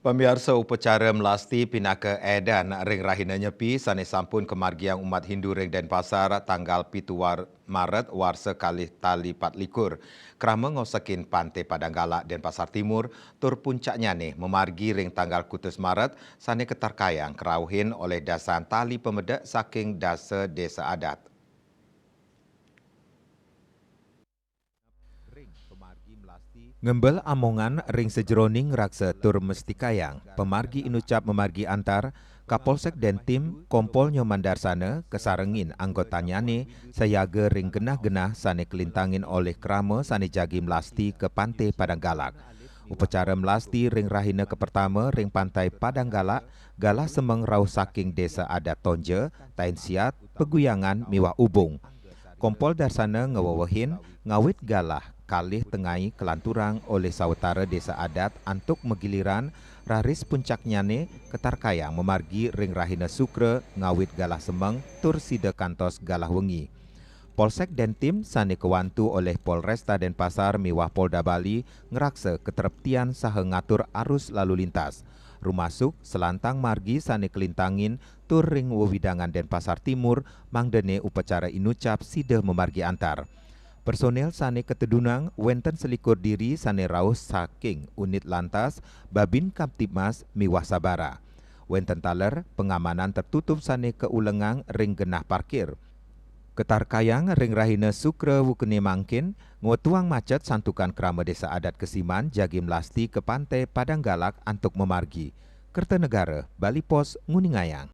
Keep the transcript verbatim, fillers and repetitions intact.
Pamiarsa, upacara melasti pinaka edan ring rahina Nyepi sane sampun kamargiang umat Hindu ring Denpasar tanggal pitu war-, Maret warsa kalih tali patlikur. Krama ngosekin Pante Padang Galak Denpasar Timur, tur puncaknyane mamargi ring tanggal kutus Maret sane katarkayang karauhin olih dasan tali pamedek saking dasa desa adat. Ngembel amongan ring sajeroning raksa tur mestikayang pamargi inucap mamargi antar, Kapolsek Dentim, Kompol Nyoman Darsana, kasarengin anggotanyane sayaga ring genah-genah sane kalintangin olih krama sane jagi melasti ka Pante Padang Galak. Upacara melasti ring rahina kapertama ring Pantai Padang Galak, galah semeng rauh saking Desa Adat Tonja, Tain Siat, Peguyangan miwah Ubung. Kompol Darsana ngawewehin, ngawit galah kalih tengai kalanturang olih sawatara desa adat antuk magiliran, raris puncaknyane katarkayang mamargi ring rahina Sukra ngawit galah semeng tur sida kantos galah wengi. Polsek Dentim sane kawantu olih Polresta Denpasar miwah Polda Bali ngraksa katreptian saha ngatur arus lalu lintas, rumasuk salantang margi sane kalintangin tur ring wewidangan Denpasar Timur, mangdane upacara inucap sida mamargi antar. Personel sane katedunang wenten selikur diri sane rauh saking Unit Lantas, Babin Kamtibmas miwah sabara. Wenten taler pangamanan tertutup sane kaulengang ring genah parkir. Katarkayang ring rahina Sukra wukene mangkin, ngwetuang macet santukan krama desa adat kesiman jagi melasti ka Pante Padang Galak antuk mamargi. Kertanegara, Bali Post, nguningayang.